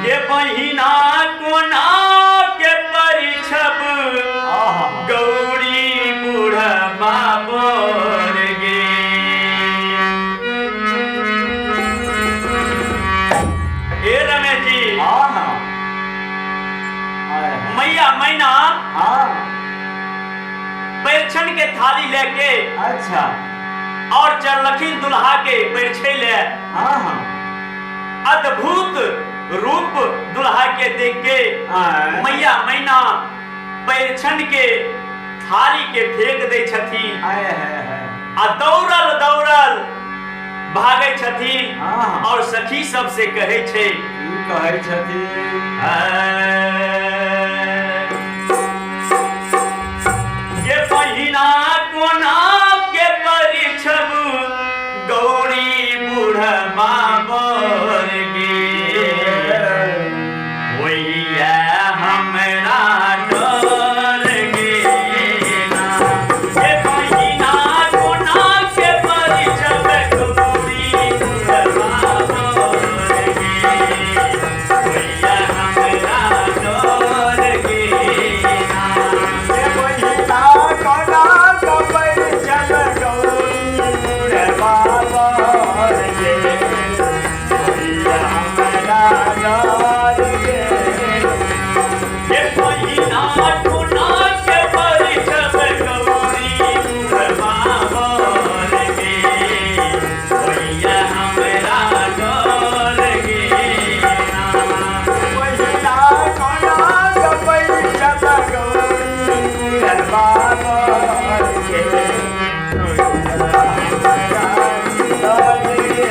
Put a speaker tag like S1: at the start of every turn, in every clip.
S1: गे बहिना कोना के परिछब
S2: आहा।
S1: गौरी बुढ़बा बर गे। हे रमेश जी,
S2: हाँ हाँ आय हाय।
S1: मैया मैना
S2: हाँ
S1: परिछन के थाली लेके
S2: अच्छा
S1: और चढ़लखिन दुल्हा के परिछे ले।
S2: हाँ हाँ
S1: अद्भुत रूप दुल्हा के देख के
S2: आय।
S1: मैया मैना परिछन के थाली के फेंक दै छथिन
S2: आय हाय हाय।
S1: आ दौड़ल दौड़ल भागै छथिन
S2: हाँ हाँ।
S1: और सखी सबसे कहै छै,
S2: की कहै छथिन?
S1: गे बहिना कोना के परिछब गौरी बुढ़बा बर गे, होइया हमरा डर गे ना। गे बहिना कोना के परिछब गौरी बुढ़बा बर गे, होइया हमरा डर गे ना।
S2: गे बहिना कोना के परिछब गौरी बुढ़बा बर गे, होइया हमरा डर गे।
S1: गे बहिना कोना के परिछब गौरी बुढ़बा बर गे, होइया हमरा डर गे ना।
S2: बहिना कोना के परिछब गौरी बुढ़बा बर गे, होइया हमरा डर गे।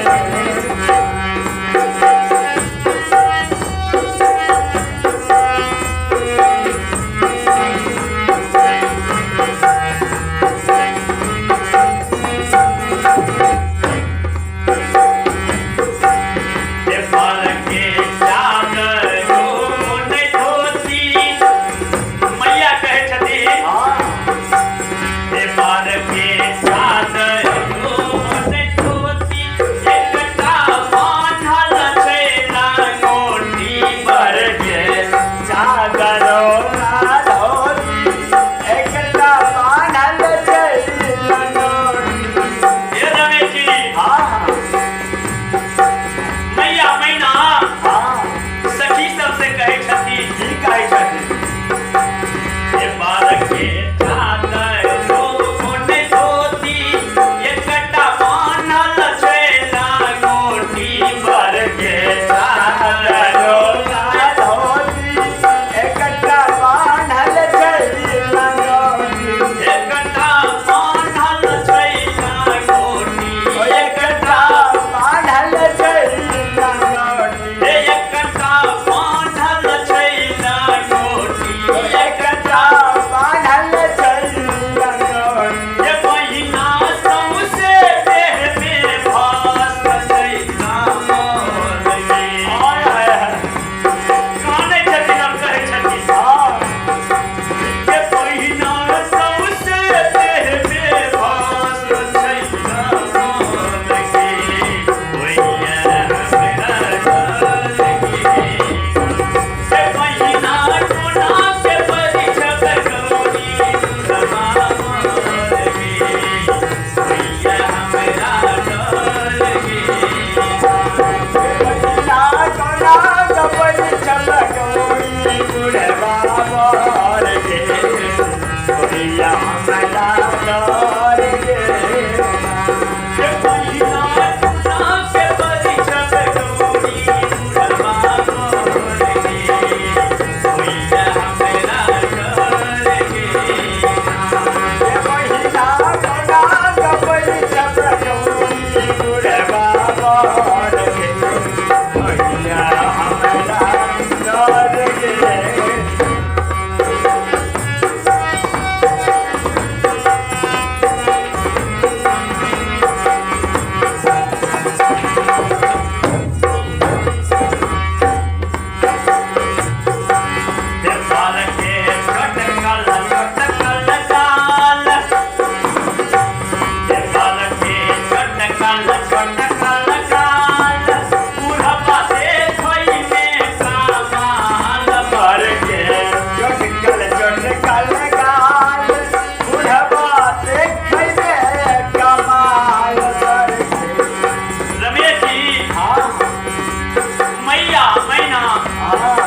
S1: गे पर के चादर नहि धोती, मैया कहै छथिन,
S2: हाँ
S1: हे पर के चादर नहि धोती, एकटा बान्हल छै लंगोटी बर गे।
S2: चादरो ना धोती, एकटा बान्हल छै लंगोटी।
S1: हे रमेश जी,
S2: हाँ हाँ
S1: मैया मैना
S2: हाँ
S1: सखी सबसे कहै छथिन,
S2: की कहै छथिन?
S1: हे पर के चादर नहि धोती, एकटा बान्हल छै लंगोटी बर गे।
S2: चादरो ना धोती, एकटा बान्हल छै लंगोटी।
S1: एकटा बान्हल छै लंगोटी,
S2: एकटा बान्हल छै लंगोटी।
S1: एकटा बान्हल छै लंगोटी,
S2: एकटा बान्हल छै लंगोटी।
S1: हे बहिना सौंसे देह मे भस्म छै कामल गे।
S2: आय हाय हाय।
S1: कानै छथिन और कहै छथिन,
S2: हाँ
S1: हे बहिना सौंसे देह मे भस्म छै कामल गे, होइया हमरा डर गे। हे बहिना कोना के परिछब गौरी बुढ़बा बर गे, होइया हमरा डर गे।
S2: बहिना कोना के परिछब गौरी बुढ़बा बर गे, होइया हमरा डर गे।
S1: हे बहिना कोना के परिछब गौरी बुढ़बा बर गे, होइया हमरा डर गे।
S2: हे बहिना कोना के परिछब गौरी बुढ़बा बर गे, होइया हमरा राम।